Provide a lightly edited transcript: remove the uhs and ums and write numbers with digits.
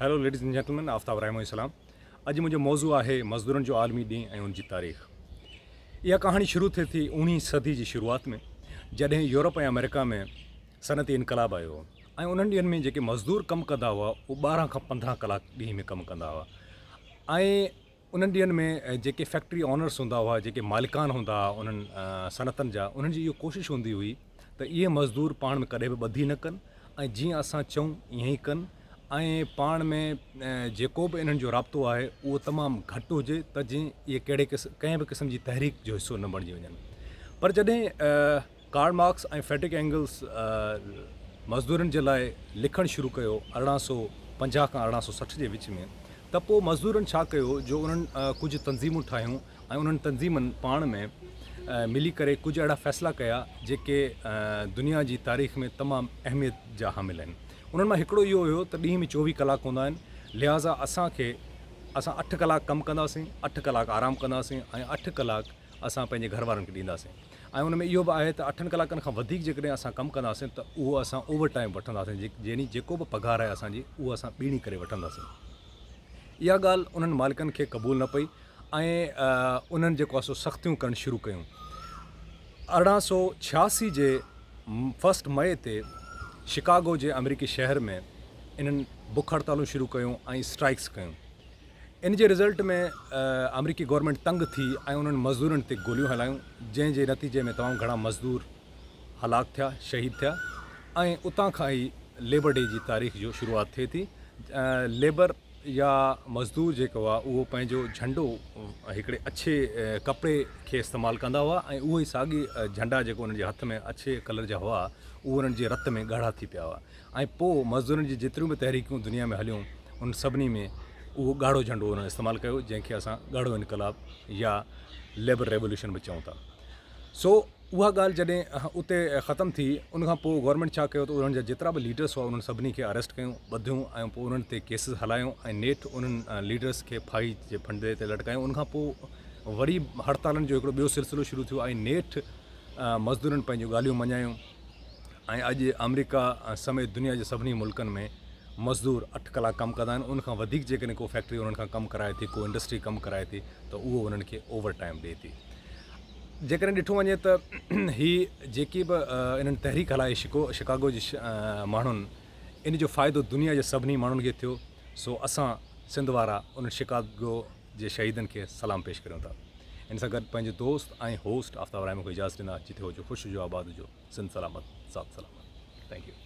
Hello ladies and gentlemen Aftab Rahimo سلام اڄ منهنجو موضوع آهي مزدورن جو عالمي ڏينهن ۽ ان جي تاريخ. اها ڪهاڻي شروع ٿئي ٿي اوڻيهين صدي جي شروعات ۾ جڏهن يورپ ۽ آمريڪا ۾ صنعتي انقلاب آيو هو ۽ انهن ڏينهن ۾ جيڪي مزدور ڪم ڪندا هئا اهي 12 کان 15 ڪلاڪ ڏينهن ۾ ڪم ڪندا هئا ۽ انهن ڏينهن ۾ جيڪي فيڪٽري اونرس هوندا هئا، جيڪي مالڪان هوندا هئا انهن صنعتن جا، انهن جي اهو ڪوشش هوندي هئي ته اهي مزدور پاڻ ۾ ڪڏهن به ٻڌي نه ڪن ۽ جيئن اسان چئون ائين ئي ڪن ۽ پاڻ ۾ جيڪو به انهن جو رابطو آهي اهو تمام گهٽ هجي ته جيئن اهي ڪهڙي قسم ڪنهن به قسم جي تحريڪ جو حصو نه بڻجي وڃن. پر جڏهن ڪارل مارڪس ۽ فريڊرڪ اينگلز مزدورن جي لاء لکڻ شروع ڪيو 1850 کان 1860 جي وچ ۾ ته پوء مزدورن ڇا ڪيو جو انهن ڪجهه تنظيمون ٺاهيون ۽ انهن تنظيمن پاڻ ۾ ملي ڪري ڪجهه اهڙا فيصلا ڪيا جيڪي دنيا جي تاريخ ۾ تمام اهميت جا حامل آهن. انهن مان هڪڙو اهو هيو ته ڏينهن ۾ 24 ڪلاڪ هوندا آهن لهٰذا اسان کي اسان اٺ ڪلاڪ ڪم ڪنداسين، اٺ ڪلاڪ آرام ڪنداسين ۽ اٺ ڪلاڪ اسان پنهنجي گهر وارن کي ڏينداسين ۽ ان ۾ اهو به آهي ته اٺن ڪلاڪن کان وڌيڪ جيڪڏهن اسان ڪم ڪنداسين ته اهو اسان اوور ٽائيم وٺنداسين يعني جيڪو به پگهار آهي اسان جي اهو اسان ٻيڻي ڪري وٺنداسين. اها ڳالهه انهن مالڪن کي قبول نه پئي ۽ انهن جيڪو آهي سو سختيون ڪرڻ شروع ڪيون. 1886 جي فرسٽ مئي تي شڪاگو جي آمريڪي شهر ۾ انهن بک هڙتالون شروع ڪيون ۽ اسٽرائيڪس ڪيون. ان جي رزلٽ ۾ آمريڪي گورنمينٽ تنگ ٿي ۽ انهن مزدورن تي گوليون هلايون جنهن جي نتيجي ۾ تمام گهڻا مزدور هلاڪ ٿيا، شهيد ٿيا ۽ اتان کان ئي ليبر ڊي جي تاريخ جو شروعات ٿئي ٿي. ليبر يا مزدور جيڪو هئا اهو پنهنجو جهنڊو هڪڙي اڇي ڪپڙي کي استعمال ڪندا هئا ۽ اهو ئي ساڳي جهنڊا جيڪو انهن جي هٿ ۾ اڇي ڪلر جا هئا اهو انهن جي رت ۾ ڳاڙها ٿي پيا هئا. ۽ پوء مزدورن جي جيتريون به تحريڪون دنيا ۾ هليون ان سڀني ۾ اهو ڳاڙهو جهنڊو انهن استعمال ڪيو جنهن کي اسان ڳاڙهو انقلاب يا ليبر ريوليوشن به چئون ٿا. سو اها ڳالهه جڏهن اتي ختم ٿي ان کان پوء گورنمينٽ ڇا ڪيو ته انهن جا جيترا به ليڊرس هئا انهن سڀني کي اريسٽ ڪيون ٻڌيون ۽ پوء انهن تي ڪيسز هلايون ۽ نيٺ انهن ليڊرس کي ڦاهي جي ڦندي تي لٽڪايون ان کان پوء وري هڙتالن جو هڪڙو ٻيو سلسلو شروع ٿيو ۽ نيٺ مزدورن پنهنجون ڳالهيون مڃايون. ۽ اڄ آمريڪا سميت دنيا جي سڀني ملڪن ۾ مزدور اٺ ڪلاڪ ڪم ڪندا آهن ان کان وڌيڪ جيڪڏهن ڪو فيڪٽري انهن کان ڪم ڪرائي ٿي ڪو انڊسٽري ڪم ڪرائي ٿي ته اهو انهن کي اوور ٽائيم ڏئي ٿي. جيڪڏهن ڏٺو وڃي ته هي جيڪي به انهن تحريڪ هلائي شڪاگو جي ماڻهن ان جو فائدو دنيا جي سڀني ماڻهن کي ٿيو سو اسان سنڌ وارا انهن شڪاگو جي شهيدن کي سلام پيش ڪريون ٿا. ان سان گڏ پنهنجو دوست ۽ هوسٽ آفتاب رحيم کي اجازت ڏيندا جتي هجو خوش هجو آباد هجو. سنڌ سلامت ساٿ سلامت thank you.